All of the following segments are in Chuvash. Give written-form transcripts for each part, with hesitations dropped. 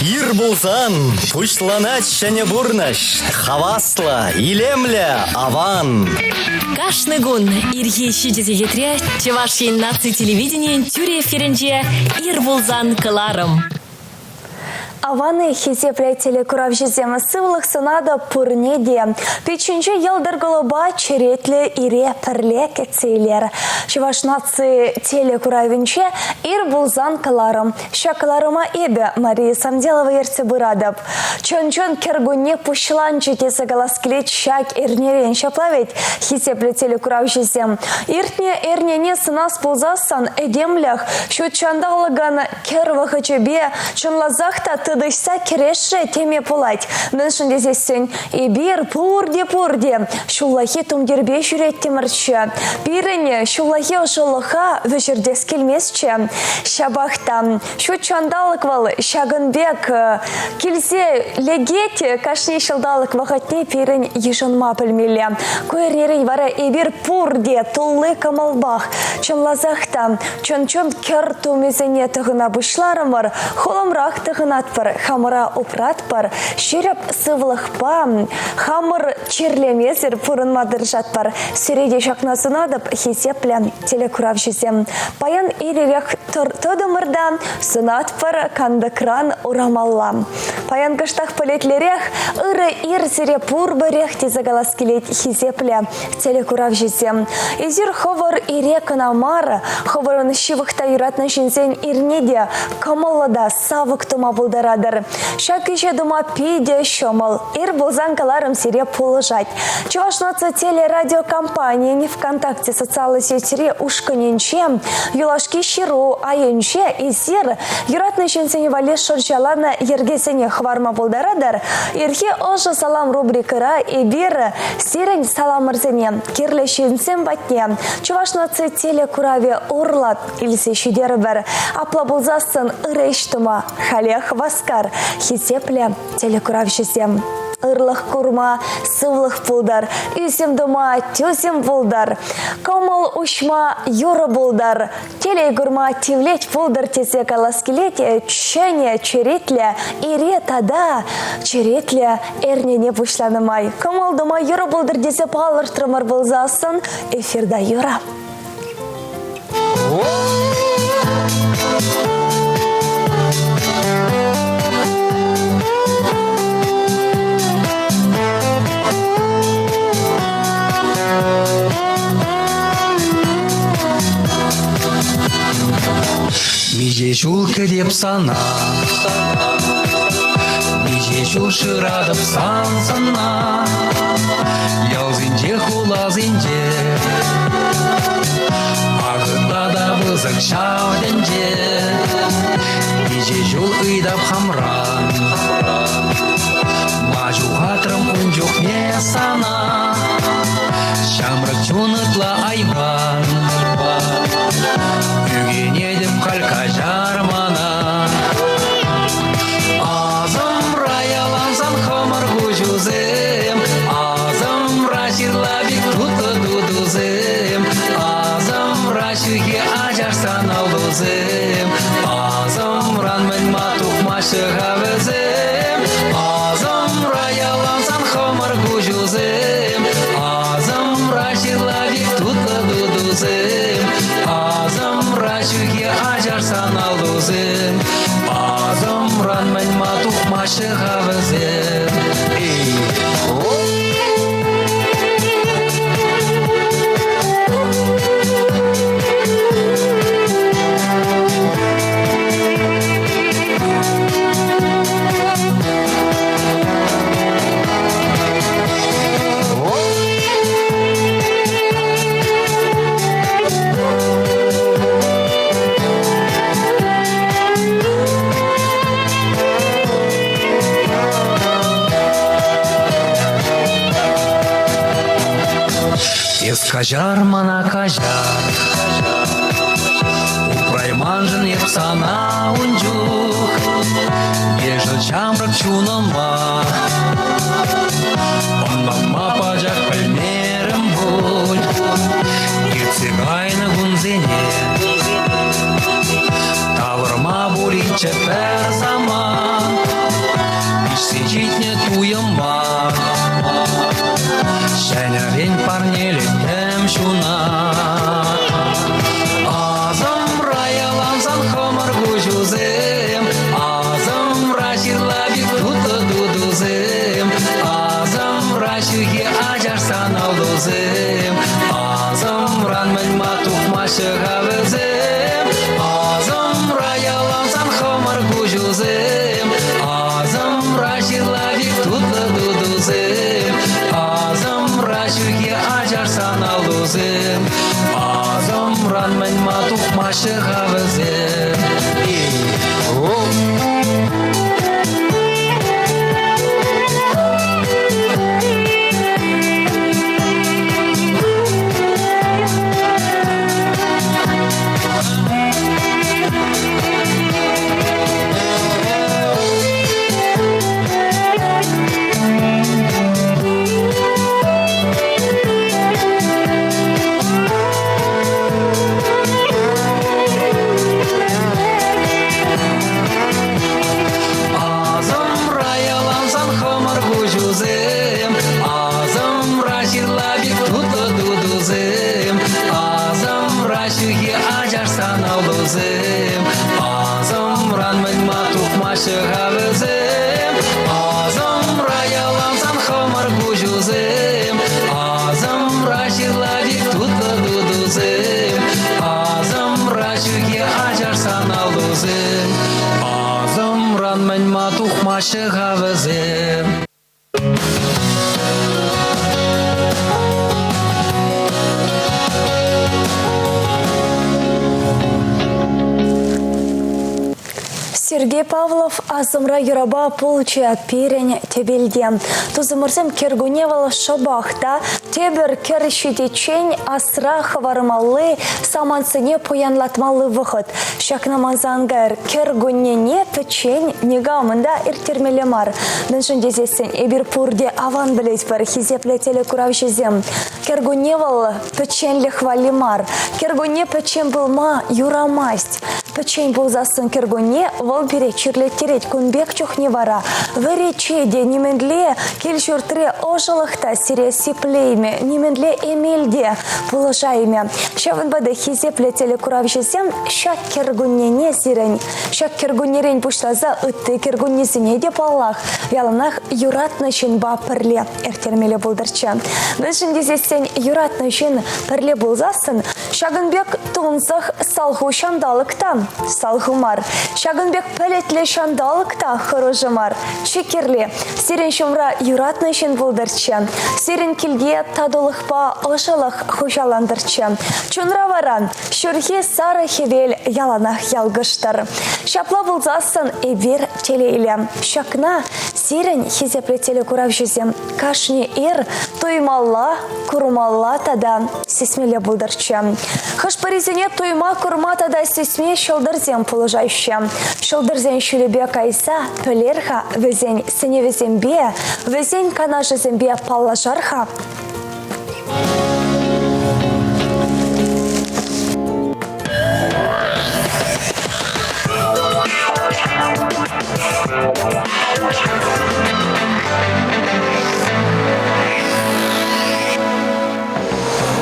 Ир пулсан пуҫланать ҫӗнӗ пурнӑҫ. Хаваслӑ, илемлӗ, аван. Кашни кун ирхи 7 сехетре Чӑваш Ен наци телевиденийӗн тӳрӗ эфирӗнче «Ир пулсан» кӑларӑм. Аван-и, хисеплӗ телекуравҫӑсем, сывлӑх сӑнатӑп пурне те. Пиччинче йӑлтӑр кӑлӑпа черетлӗ ире пӗрле кӗтсе илер. Чӑваш наци телекуравӗнче «Ир пулсан» кӑларӑм. Ҫак кӑларӑма эпӗ, Мария Самделова, ертсе пыратӑп. Чӑн-чӑн кӗркунне пуҫланчӗ тесе калас килет ҫак эрнерен. Ҫапла вӗт, хисеплӗ телекуравҫӑсем. Иртнӗ эрнене сӑнас пулсассӑн этемлӗх ҫут ҫанталӑкӑн кӗр вӑхӑчӗпе чӑнласах та тытӑҫса кӗрешрӗ теме пулать. Мӗншӗн тесессӗн эпир пурте-пурте ҫуллахи тумтирпе ҫӳреттӗмӗрччӗ. Пирӗн ҫуллахи ӑшӑлӑха вӗҫертес килместчӗ. Ҫапах та ҫут ҫанталӑк вӑл ҫакӑн пек килсе лекет, кашни ҫулталӑк вӑхӑтне пирӗн йышӑнма пӗлмелле. Ку эрнерен вара эпир пурте тулли кӑмӑлпах, чӑнласах та чӑн-чӑн кӗр тумӗсене тӑхӑна пуҫларӑмӑр, хулӑмрах тӑхӑнатпӑр, хамӑра упратпӑр, ҫирӗп сывлӑхпа хамӑр чирлемесӗр пурӑнма тӑрӑшатпӑр. Сире те ҫакна сунатӑп, хисеплӗ телекуравҫӑсем. Паян ир-ирех тӑтӑмӑр та сӑнатпӑр кантӑкран урамалла. Паян кӑштах пӗлетлерех, ырӑ ир сире пурпӗрех тесе калас килет хисеплӗ телекуравҫӑсем. Эсир хӑвӑр ире кӑна мар, хӑвӑрӑн ҫывӑх та юратнӑ ҫынсен ирне те кӑмӑллӑ та савӑк тума пултаратӑр. Ҫак ӗҫе тума питӗ ҫӑмӑл. Ир пулсан кӑларӑм сире пулӑшать. Чӑваш наци телерадиокомпанийӗн ВКонтакте социаллӑ сетьри ушкӑнӗнче юлашки ҫыру айӗнче эсир юратнӑ ҫынсене валли шӑрҫаланӑ йӗркесене хӑварма пултаратӑр. Ирхи ӑшӑ салам рубрикӑра эпир сирӗн саламӑрсене кирлӗ ҫынсем патне Чӑваш наци телекуравӗ урлӑ илсе ҫитерӗпӗр. Апла пулсассӑн ырӑ ӗҫ тума халех васкар, хисеплӗ телекуравҫӑсем. Ырлӑх курма сывлӑх пултӑр, ӳсӗм тума тӳсӗм пултӑр, кӑмӑл уҫма юрӑ пултӑр, телей курма тивлет пултӑр тесе калас килет ҫӗнӗ черетлӗ ире тата черетлӗ эрнене пуҫланӑ май. Кӑмӑл тума юрӑ пултӑр тесе палӑртрӑмӑр пулсассӑн эфирта юра. Миҫе ҫул кӗтеп сана, Миҫе ҫул шыратӑп сан сӑнна, Ялсенче, хуласенче Ак ытла та пысӑк ҫав тӗнче. Миҫе ҫул ыйтап хамран, Ма ҫухатрӑм ун чухне сана, Ҫамрӑк чун ытла айван. Ӳкӗнетӗп халь каҫар мана. Асӑмра ялансан хӑмӑр куҫусем, Асӑмра ҫырла пек тутлӑ тутусем, Асӑмра ҫӳхе ачашсан аллусем, Асӑмран мӗн-ма тухмаҫҫӗ-ха вӗсем? Асӑмра ялансан хӑмӑр куҫусем, Асӑмра ҫырла пек тутлӑ тутусем, Асӑмра ҫӳхе ачашсан аллусем, Асӑмран мӗн-ма тухмаҫҫӗ-ха вӗсем? Эй, оп! Эс каҫар мана, каҫар. Упрайманшӑн эп сана ун чух. Ешӗл ҫамрӑк чунӑма ӑнланма пачах пӗлмерӗм пуль. Иртсе кайнӑ кунсене тавӑрма пулинччӗ пӗр самант. тухмаҫҫӗ-ха вӗсем. Асӑмра ялан сан хӑмӑр куҫусем, Асӑмра ҫырла пек тутлӑ тутусем, Асӑмра ҫӳхе ачаш сан аллусем, Асӑмран мӗн-ма тухмаҫҫӗ-ха вӗсем. Сергей Павлов асӑмра юрапа пулчӗ пирӗн тӗпелте. Тусӑмӑрсем кӗркунне вӑл шӑпах та тепӗр кӗр ҫитиччен асра хӑвармалли самантсене пуянлатмалли вӑхӑт. Ҫакна манса ан кайӑр, кӗркуннене пӗччен никамӑн та ирттермелле мар. Мӗншӗн тесессӗн эпир пурте аван пӗлетпӗр, хисеплӗ телекуравҫӑсем. Кӗркунне вӑл пӗчченлӗх валли мар. Кӗркунне пӗччен пулма юрамасть. Пӗччен пулсассӑн кӗркунне вӑл пире чирлеттерет. Кун пек чухне вара вӗрече те нимӗнле кил-ҫуртри ӑшӑлӑх та сире сиплеймӗ, нимӗнле эмел те пулӑшаймӗ. Ҫавӑнпа та хисеплӗ телекуравҫӑсем ҫак кӗркуннене сирӗн Ҫак кӗркуннерен пуҫласа ытти кӗркуннесене те, паллах, яланах юратнӑ ҫынпа пӗрле ирттермелле пултӑрччӗ. Мӗншӗн тесессӗн юратнӑ ҫын пӗрле пулсассӑн ҫакӑн пек тунсӑх салху ҫанталӑк та салху мар. Ҫакӑн пек пӗлӗтлӗ ҫанталӑк та хӑрушӑ мар. Чи кирли, сирӗн ҫумра юратнӑ ҫын пултӑрччӗ. Сирӗн килте татулӑхпа ӑшӑлӑх хуҫалантӑрччӗ. Чунра вара Ҫурхи сарӑ хӗвел яланах ялкӑштӑр. Ҫапла пулсассӑн эпир телейлӗ. Ҫакна сирӗн хисеплӗ телекуравҫӑсем кашни ир туймалла, курмалла тата сисмелле пултӑрччӗ. Хӑш-пӗрисене туйма, курма тата сисме ҫӑлтӑрсем пулӑшаҫҫӗ. Ҫӑлтӑрсен ҫулӗпе кайса пӗлер-ха вӗсен сӗнӗвӗсемпе, вӗсен канашӗсемпе паллашар-ха.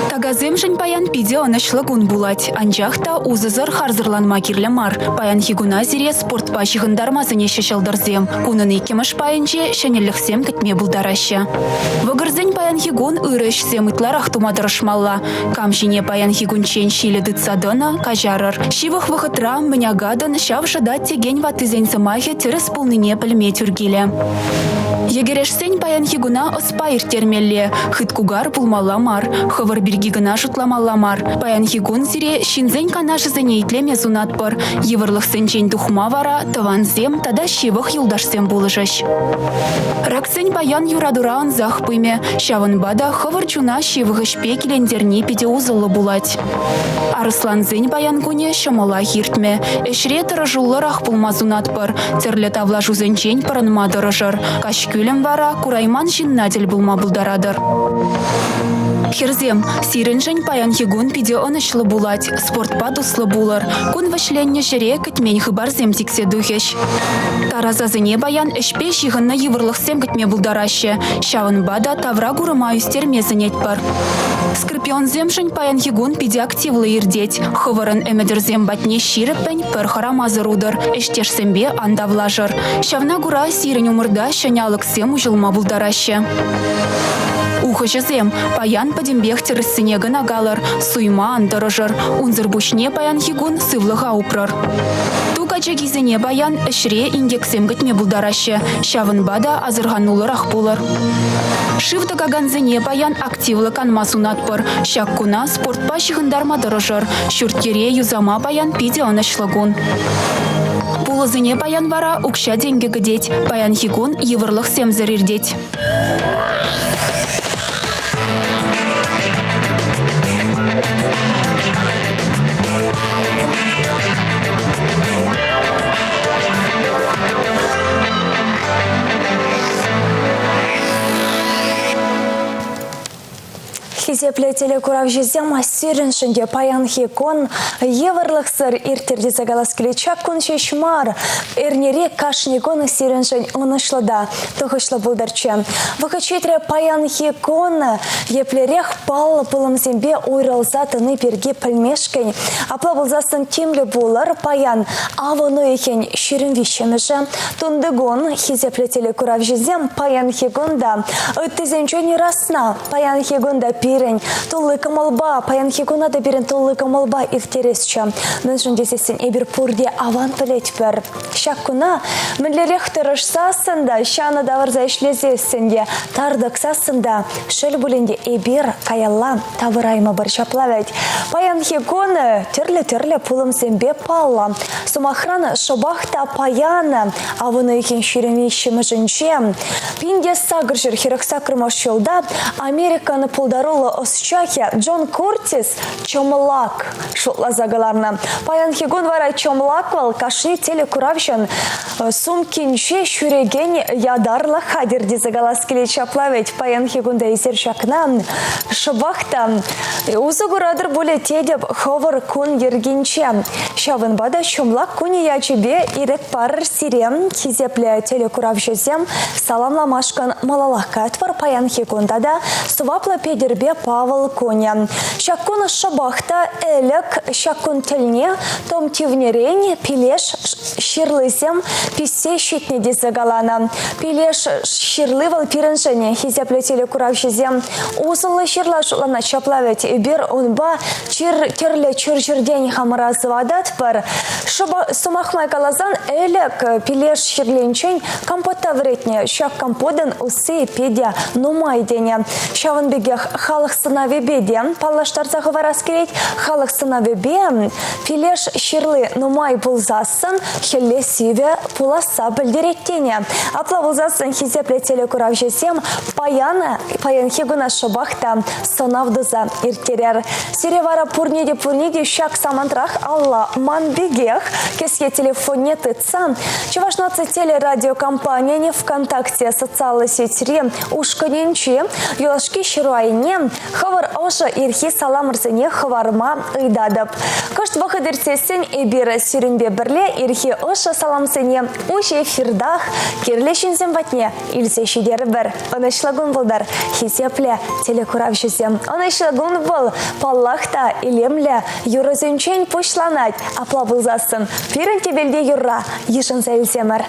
Такасемшӗн паян питӗ ӑнӑҫлӑ кун пулать. Анчах та усӑсӑр харсӑрланма кирлӗ мар. Паянхи куна сире спортпа ҫыхӑнтарма сӗнеҫҫӗ ҫӑлтӑрсем. Кунӑн иккӗмӗш пайӗнче ҫӗнӗлӗхсем кӗтме пултараҫҫӗ. Вӑкӑрсен паянхи кун ырӑ ӗҫсем ытларах тума тӑрӑшмалла. Кам ҫине паянхи кунччен ҫилӗ тытса тӑнӑ, каҫарӑр. Ҫывӑх вӑхӑтра мӗн акатӑн, ҫав шӑтать текен ваттисен сӑмахӗ тӗрӗс пулнине пӗлме тӳр килӗ. Йӗкӗрешсен паянхи куна ӑспа ирттермелле, хыткукар пулмалла мар, хӑвӑр пирки кӑна шутламалла мар. Паянхи кун сире ҫынсен канашӗсене итлеме сунатпӑр. Йывӑрлӑхсенчен тухма вара тӑвансем тата ҫывӑх юлташсем пулӑшӗҫ. Раксен паян юратура ӑнсах пымӗ, ҫавӑнпа та хӑвӑр чуна ҫывӑх ӗҫпе килентерни питӗ усӑллӑ пулать. Арӑслансен паян кунӗ ҫӑмӑлах иртмӗ. Ӗҫре тӑрӑшуллӑрах пулма сунатпӑр, тӗрлӗ тавлашусенчен пӑрӑнма тӑрӑшӑр. Каҫкӳлӗм вара курайман ҫынна тӗл пулма пултаратӑр. Хӗрсем, сирӗншӗн паянхи кун питӗ ӑнӑҫлӑ пулать. Спортпа туслӑ пулӑр. Кун вӗҫленнӗ ҫӗре кӗтмен хыпарсем сиксе тухӗҫ. Тарасасене паян ӗҫпе ҫыхӑннӑ йывӑрлӑхсем кӗтме пултараҫҫӗ. Ҫавӑнпа та тавра курӑма ӳстерме сӗнетпӗр. Скорпионсемшӗн паянхи кун питӗ активлӑ иртет. Хӑвӑрӑн ӗмӗтӗрсем патне ҫирӗппӗн пӗр хӑрамасӑр утӑр, ӗҫтешсемпе ан тавлашӑр. Ҫавна кура сирӗн умӑрта ҫӗнӗ алӑксем уҫӑлма пултараҫҫӗ. Ухӑҫӑсем, паян пӗтӗмпех тӗрӗссине кӑна калӑр, суйма ан тӑрӑшӑр. Унсӑр пуҫне паянхи кун сывлӑха упрӑр. Ту качакисене паян ӗҫре инкексем кӗтме пултараҫҫӗ, ҫавӑнпа та асӑрхануллӑрах пулӑр. Шыв тӑкакансене паян активлӑ канма сунатпӑр. Ҫак куна спортпа ҫыхӑнтарма тӑрӑшӑр. Ҫурт-йӗре юсама паян питӗ ӑнӑҫлӑ кун. Пулӑсене паян вара укҫа-тенкӗ кӗтет. Паянхи кун йывӑрлӑхсемсӗр иртет. Хисеплӗ телекуравҫӑсем, сирӗншӗн те паянхи кун йывӑрлӑхсӑр ирттӗр тесе калас килет. Ҫак кун ҫеҫ мар, эрнере кашни кун сирӗншӗн ӑнӑҫлӑ та тухӑҫлӑ пултӑрччӗ. Вӑхӑт ҫитрӗ паянхи кун еплерех паллӑ пулӑмсемпе уйрӑлса тӑни пирки пӗлмешкӗн. Апла пулсассӑн тимлӗ пулӑр, паян авӑн уйӑхӗн 23-мӗшӗ, тунтикун хисеплӗ телекуравҫӑсем паянхи кун та ыттисенчен расна. Паянхи кун та пирӗн тулли кӑмӑлпа, паянхи куна та пирӗн тулли кӑмӑлпа ирттересчӗ. Мӗншӗн тесессӗн эпир пурте аван пӗлетпӗр. Ҫак куна мӗнлерех тӑрӑшсассӑн та, ҫанӑ тавӑрса ӗҫлесессӗн те, тар тӑксассӑн та, шел пулин те эпир каялла тавӑраймӑпӑр ҫапла вӗт. Паянхи кун тӗрлӗ-тӗрлӗ пулӑмсемпе паллӑ. Сӑмахран, шӑпах та паян авӑн уйӑхӗн 23-мӗшӗнче 1848 ҫулта Америкӑн пултаруллӑ ӑсчахӗ Джон Куртис чӑмлак шутласа кӑларнӑ. Паянхи кун вара чӑмлак вӑл кашни телекуравҫӑн сумкинче ҫӳрекен ятарлӑ хатӗр тесе калас килет ҫапла вӗт. Паянхи кунта эсир ҫакна шӑпах та усӑ куратӑр пулӗ тетӗп хӑвӑр кун йӗркинче. Ҫавӑнпа та чӑмлак кунӗ ячӗпе ирӗк парӑр сире, хисеплӗ телекуравҫӑсем, саламламашкӑн малаллах каятпӑр паянхи кун тата сӑваплӑ Петӗрпе Павӑл кунӗ. Ҫак кун шӑпах та ӗлӗк ҫак кун тӗлне тӑм тивнӗрен пилеш ҫырлисем пиҫсе ҫитнӗ тесе каланӑ. Пилеш ҫырли вӑл пирӗншӗн, хисеплӗ телекуравҫӑсем, усӑллӑ ҫырла шутланать ҫапла вӗт. Эпир унпа чир тӗрлӗ чир-чӗртен хамӑра сывататпӑр. Сӑмах май каласан, ӗлӗк пилеш ҫырлинчен компот та вӗретнӗ. Ҫак компотӑн усси питӗ нумай тенӗ. Ҫавӑн пекех халӑх сӑнавӗпе те паллаштарса хӑварас килет. Халӑх сӑнавӗпе пилеш ҫырли нумай пулсассӑн хӗлле сивӗ пуласса пӗлтерет тенӗ. Апла пулсассӑн хисеплӗ телекуравҫӑсем паян паянхи куна шӑпах та сӑнав туса ирттерер. Сире вара пурне те пурне те ҫак самантрах алла ман пекех кӗсье телефонне тытса Чӑваш наци телерадиокомпанийӗн ВКонтакте социаллӑ сетьри ушкӑнӗнчи юлашки ҫыру айне хӑвӑр ӑшӑ ирхи саламӑрсене хӑварма ыйтатӑп. Кӑшт вӑхӑт иртсессӗн эпир сирӗнпе пӗрле ирхи ӑшӑ саламсене уҫӑ эфиртах кирлӗ ҫынсем патне илсе ҫитерӗпӗр. Ӑнӑҫлӑ кун пултӑр, хисеплӗ телекуравҫӑсем. Ӑнӑҫлӑ кун вӑл, паллах та, илемлӗ юрӑсенчен пуҫланать. Апла пулсассӑн пирӗн тӗпелте юрра йышӑнса илсемӗр.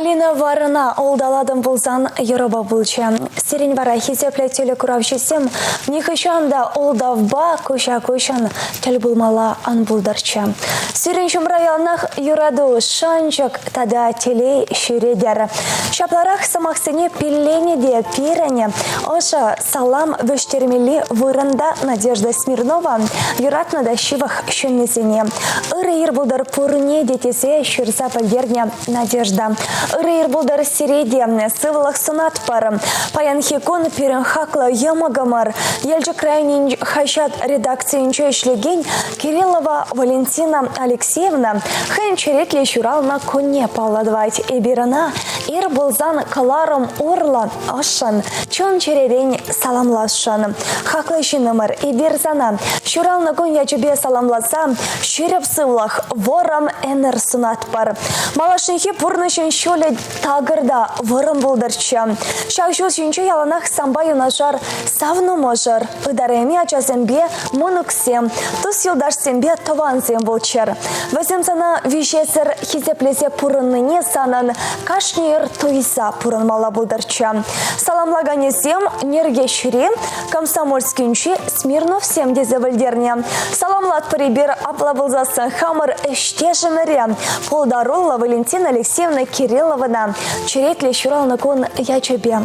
Алина Варӑна улталатӑм пулсан юрӑпа пулчӗ. Сирӗн вара хисеплӗ телекуравҫӑсем нихӑҫан та ултавпа куҫа-куҫӑн тӗл пулмалла ан пултӑрччӗ. Сирӗн ҫумра яланах юрату, шанчӑк тата телей ҫӳретӗр. Ҫапларах сӑмахсене пилленӗ те пирӗн ӑшӑ салам вӗҫтермелли вырӑнта Надежда Смирнова юратнӑ та ҫывӑх ҫыннисене. Ырӑ ир пултӑр пурне те тесе ҫырса пӗлтернӗ Надежда. Ырӑ ир пултӑр сире те, сывлӑх сунатпӑр. Паянхи кун пирӗн хаклӑ йӑмӑкӑмӑр, Елчӗк районӗн хаҫат редакцийӗнче ӗҫлекен Кириллова Валентина Алексеевна хӑйӗн черетлӗ ҫуралнӑ кунне паллӑ тӑвать. Эпир ӑна ир пулсан кӑларӑм урлӑ ӑшшӑн, чун-чӗререн саламласшӑн. Хаклӑ ҫыннӑмӑр, эпир сана ҫуралнӑ кун ячӗпе саламласа ҫирӗп сывлӑх, вӑрӑм ӗмӗр сунатпӑр. Малашнехи пурнӑҫӑн ҫулӗ такӑр та вӑрӑм пултӑрччӗ. Ҫак ҫул ҫинче яланах санпа юнашар савнӑ мӑшӑр, ытарайми ачасемпе мӑнуксем, тус-юлташсемпе тӑвансем пулччӑр. Вӗсем сана виҫесӗр хисеплесе пурӑннине санӑн кашни ир туйса пурӑнмалла пултӑрччӗ. Саламлаканӗсем Нӗркеҫри, Комсомольскинчи Смирновсем тесе пӗлтернӗ. Саламлатпӑр эпир апла пулсассӑн хамӑр ӗҫтешӗмӗре, пултаруллӑ Валентина Алексеевна Кирилловӑна черетлӗ ҫуралнӑ кун ячӗпе.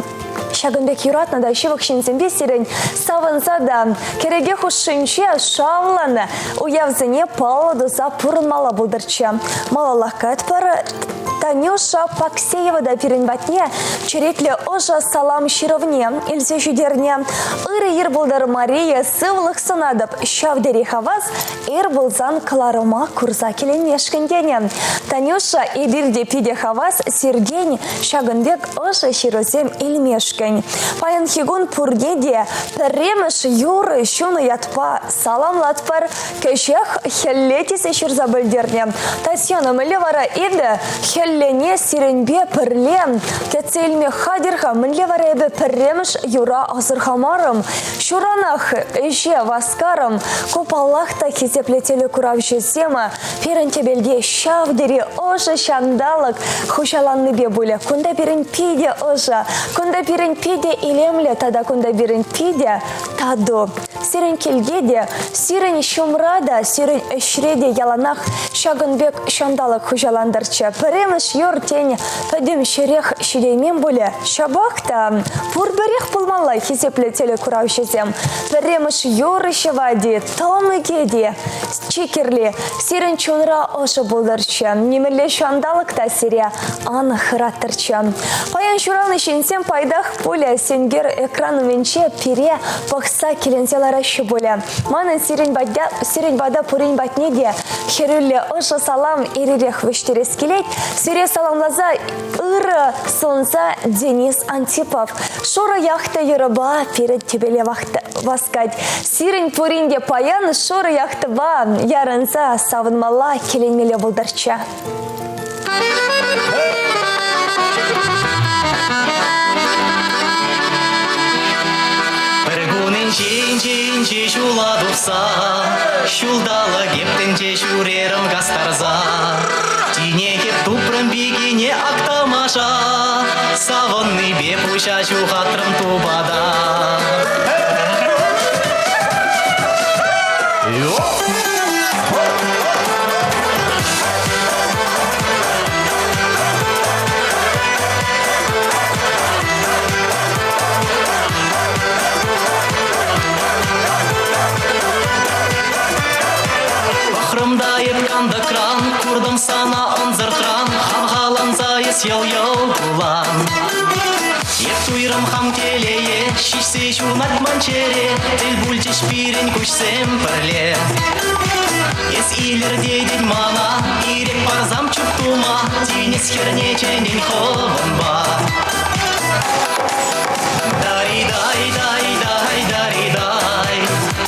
Ҫакӑн пек юратнӑ та ҫывӑх ҫынсемпе сирӗн савӑнса та кӗреке хушшинче шавлӑн уявсене паллӑ туса пурӑнмалла пултӑрччӗ. Малаллах каятпӑр. Танюша Паксеева та пирӗн патне черетлӗ ӑшӑ салам ҫырӑвне илсе ҫитернӗ. Ырӑ ир пултӑр, Мария, сывлӑх сунатӑп. Ҫав тери хавас ир пулсан кӑларӑма курса киленмешкӗн тенӗ. Танюша, эпир те питӗ хавас сиртен ҫакӑн пек ӑшӑ ҫырусем илмешкӗн. Паянхи кун пурне те пӗрремӗш юрӑ ҫунӑ ятпа саламлатпӑр. Кӗҫех хӗлле тесе ҫырса пӗлтернӗ. Татьяна, мӗнле вара эпӗ хӗллене сирӗнпе пӗрле кӗтсе илме хатӗр-ха? Мӗнле вара эпӗ пӗрремӗш юра асӑрхамарӑм? Ҫуранах ӗҫе васкарӑм. Ку, паллах та, хисеплӗ телекуравҫӑсем пирӗн тӗпелте ҫав тери ӑшӑ ҫанталӑк хуҫаланнипе пулӗ. Кунта пирӗн питӗ ӑшӑ, кунта пирӗн питӗ илемлӗ тата кунта пирӗн питӗ тату. Сирӗн килте те, сирӗн ҫумра та, сирӗн ӗҫре те яланах ҫакӑн пек ҫанталӑк хуҫалантӑрччӗ. Пӗрремӗш юр, тен, пӗтӗм ҫӗрех ҫитеймен пулӗ. Ҫапах та пурпӗрех пулмалла хисеплӗ телекуравҫӑсем. Пӗрремӗш юр ҫӑвать-и, тӑм ӳкет-и, чи кирли, сирӗн чунра ӑшӑ пултӑрччӗ. Нимӗнле ҫанталӑк та сире ан хӑраттӑрччӗ. Паян ҫуралнӑ ҫынсем пайтах пулӗ сенкер экран умӗнче пире пӑхса киленсе лараҫҫӗ пулӗ. Манӑн сирӗн патя, сирӗн пата пурин патне те хӗрӳллӗ ӑшӑ салам ир-ирех вӗҫтерес килет. Сире саламласа ырӑ сунса Денис Антипов шурӑ яхта юрӑпа пирӗн тӗпеле васкать. Сирӗн пурин те паян шурӑ яхтӑпа ярӑнса савӑнмалла киленмелле пултӑрччӗ. Пӗр кун инҫе-инҫе ҫула тухса, Ҫулталӑк эп тӗнче ҫӳрерӗм кастарса. Тинех эп тупрӑм пикене ак тамаша, Савӑннипе пуҫа ҫухатрӑм тупата. Пӑхрӑм та эп кантӑкран, куртӑм сана ӑнсӑртран, хавхаланса эс йӑл-йӑл кулан. Эп туйрӑм хам телее, ҫиҫсе ҫунать ман чӗре, тӗл пулчӗҫ пирӗн куҫсем пӗрле. Эс илӗртетӗн мана, ирӗк парсам чуп тума, тинӗс хӗрне чӗнен хӑвӑнпа. Дари-дай-дай-дай-дари-дай,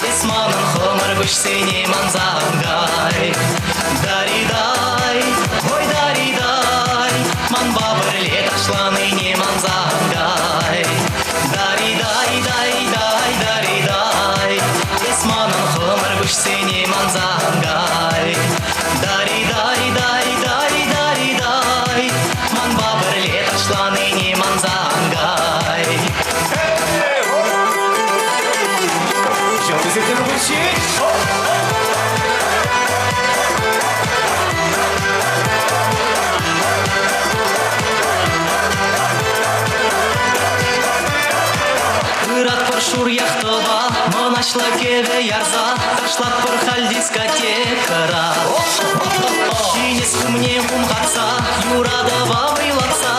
эс манӑн хӑмӑр куҫсене манса ан кай. Дари-дай, ой, дари-дай, манпа пӗрле ташланине манса ан кай. Дари-дай-дай-дай-дари-дай, эс манӑн хӑмӑр куҫсене манса ан кай. Дари-дай-дай-дай-дари-дай, манпа пӗрле. Пыратпӑр шур яхтӑпа, мӑнаҫлӑ кӗвӗ ярса, ташлатпӑр халь дискотекӑра. Тинӗс хумне хумхатса, юратӑва вӑйлатса,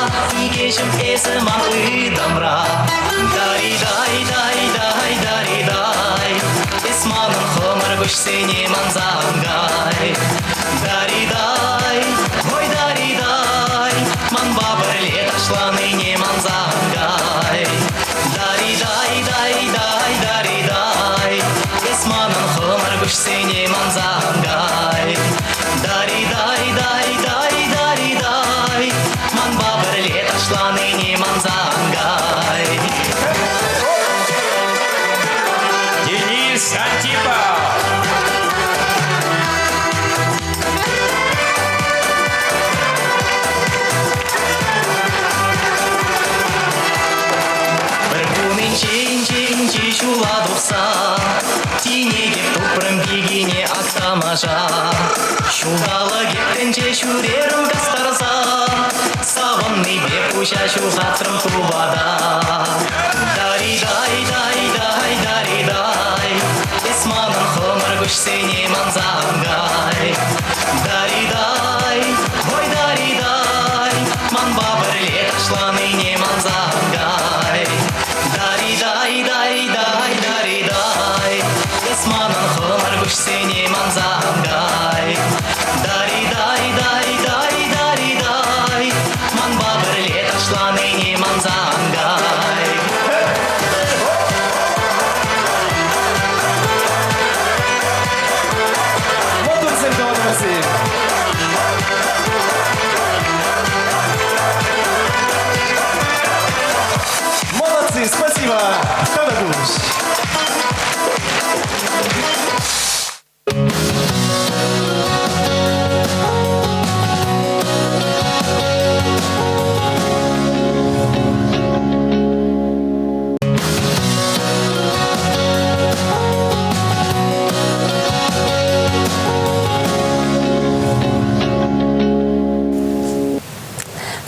икеҫӗм эсӗ ман ытамра. Дари-дай-дай-дай-дари-дай, эс манӑн хӑмӑр куҫсене манса ан кай. Дари-дай, ой, дари-дай, манпа пӗрле ташланине манса ан кай. Дари-дай-дай-дай-дари-дай, эс манӑн хӑмӑр куҫсене манса ан кай. Дари-дай-дай-дай-дари-дай, манпа пӗрле ташланине манса ан кай. Денис Антипов! Пӗр кунӗнчен ҫула тухса Тинеке тупрӑм пикене Актамаша. Ҫулталӑк тӗнче ҫӳрерӗм кастарса, Савӑннипе пуҫа ҫухатрӑм тупата. Дари-дай-дай-дай-дари-дай, Эс манӑн хӑмӑр куҫсене манса ан кай. Дари-дай, ой, дари-дай, манпа пӗрле ташланине манса ан кай. Дари-дай-дай-дай-дари-дай, эс манӑн хӑмӑр куҫсене манса ан кай. Дари-дай-дай-дай-дари-дай, манпа пӗрле ташланине манса ан кай. Маттурсем, тӑванӑмӑрсем! Молодцы, спасибо! Тавтапуҫ!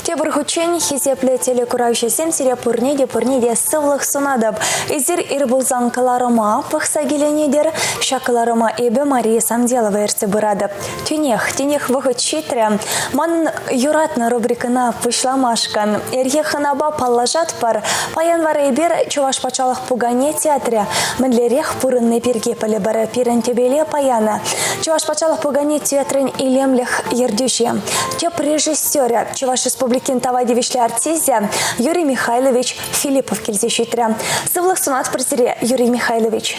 Тепӗр хутчен хисеплӗ телекуравҫӑсем сире пурне те пурне те сывлӑх сунатӑп. Эсир ир пулсан кӑларӑма пӑхса киленетӗр. Ҫак кӑларӑма эпӗ Мария Самделова ертсе пыратӑп. Тинех, тинех вӑхӑт ҫитрӗ. Манӑн юратнӑ рубрикӑна пуҫламашкӑн ирхи хӑнапа паллашатпӑр. Паян вара эпир Чӑваш патшалӑх пукане театрӗ мӗнлерех пурӑнни пирки пӗлӗпӗр. Пирӗн тӗпеле паян Чӑваш патшалӑх пукане театрӗн илемлӗх ертӳҫи, тӗп режиссерӗ, Чӑваш Республикин тава тивӗҫлӗ артисчӗ Юрий Михайлович Филиппов килсе ҫитрӗ. Сывлӑх сунатпӑр сире, Юрий Михайлович.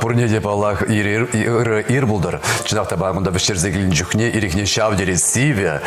Пурне те, паллах, ырӑ ир пултӑр. Чӑнах та, кунта вӗҫтерсе килнӗ чухне ирӗкне ҫав тери сивӗ,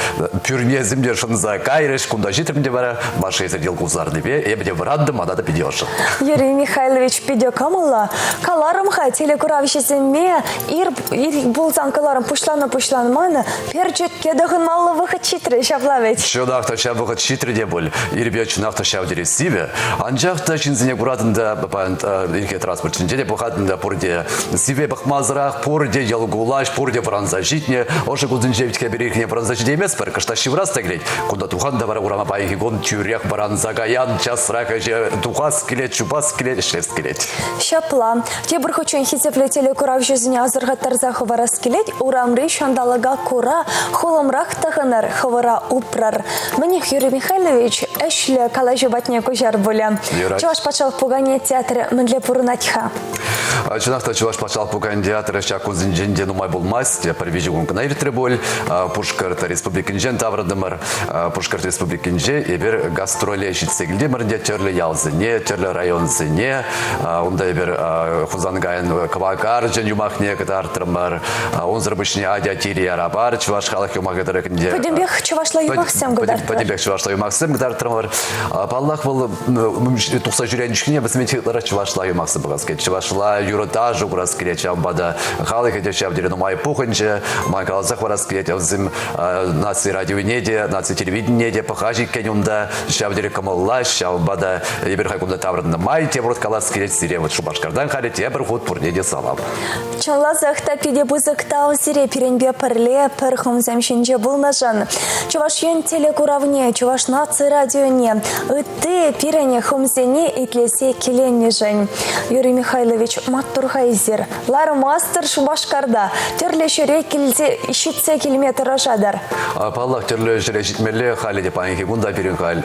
пӳрнесем те шӑнса кайрӗҫ. Кунта ҫитрӗм те вара Маша эсӗ йӑл кулсарнипе эпӗ те вӑрантӑм, мана та питӗ ӑшӑ. Юрий Михайлович питӗ кӑмӑллӑ. Каларӑм-ха, телекуравҫӑсемме ир, ир пулсан кӑларӑм пуҫланӑ-пуҫланман перчетке тӑхӑнмалли вӑхӑт ҫитрӗ ҫапла вӗт. Чӑнах та ҫав вӑхӑт ҫитрӗ те пуль. Ирпе чӑнах та ҫав тери сивӗ. Анчах та ҫынсене куратӑн та паян ирхи транспорт ҫинче те пӑхатӑн та пурте сивве пӑхмасӑрах пурте йӑл кулаҫ, пурте вӑранса ҫитнӗ. Ӑшӑ кунсенче вӗт эпир ирхине вӑранса ҫитейместпӗр, кӑштах ҫывӑрас та килет. Кунта тухан та вара урама паянхи кун тӳрех вӑранса каян, часрах ӗҫе тухас килет, чупас килет, ӗҫлес килет. Ҫапла. Тепӗр хутчен хисеплӗ телекуравҫӑсене асӑрхаттарса хӑварас килет, урамри ҫанталӑка кура хулӑмрах тӑхӑнӑр, хӑвӑра упрӑр. Мӗнех, Юрий Михайлович, ӗҫлӗ калаҫу патне куҫар пулӗ. Юрать. Чӑваш патшалӑх пукане театрӗ мӗнле пурӑнать-ха? Чӑнах та Чӑваш патшалӑх пукане театрӗ ҫак кунсенчен те нумай пулмасть, пӗр виҫӗ кун кӑна иртрӗ пуль. Пушкӑрт Республикинчен таврӑнтӑмӑр. Пушкӑрт Республикинче эпир гастроле ҫитсе килтӗмӗр те тӗрлӗ ялсене, тӗрлӗ районсене. Унта эпир Хусанкайӑн кӑвакарчӑн юмахне кӑтартрӑмӑр. Унсӑр пуҫне Атя тири ярапар чӑваш халӑх юмахӗ тӑрӑхӗнче. Пӗтӗмпех чӑвашла юмахсем кӑтартрӑр. Пӗтӗмпех чӑвашла юмахсем кӑтартрӑмӑр. Паллах, вӑл тухса ҫӳренӗ чухне вӗсене ытларах чӑвашла юмахсем пӑхас килет. Чӑвашла. юрӑ-ташӑ курас килет. Ҫавӑнпа та халӑхӗ те ҫав тери нумай пухӑнчӗ. Ман каласа хӑварас килет, вӗсем наци радионе те, наци телевиденине те пӑхаҫ иккен унта. Ҫав тери кӑмӑллаҫ. Ҫавӑнпа та эпир халь кунта таврӑннӑ май тепӗр хут калас килет сире вот Шупашкартан халӗ тепӗр хут пурне те салам. Чӑнласах та питӗ пысӑк тав сире пирӗнпе пӗрле пӗр хумсем ҫинче пулнӑшӑн. Чӑваш Ен телекуравне, Чӑваш наци радионе, ытти пирӗн хумсене итлесе киленнӗшӗн. Юрий Михайлович, маттур-ха эсир. Лармастӑр Шупашкарта. Тӗрлӗ ҫӗре килсе ҫитсе килме тӑрӑшатӑр. Паллах, тӗрлӗ ҫӗре ҫитмелле. Халӗ те паянхи кун та пирӗн халь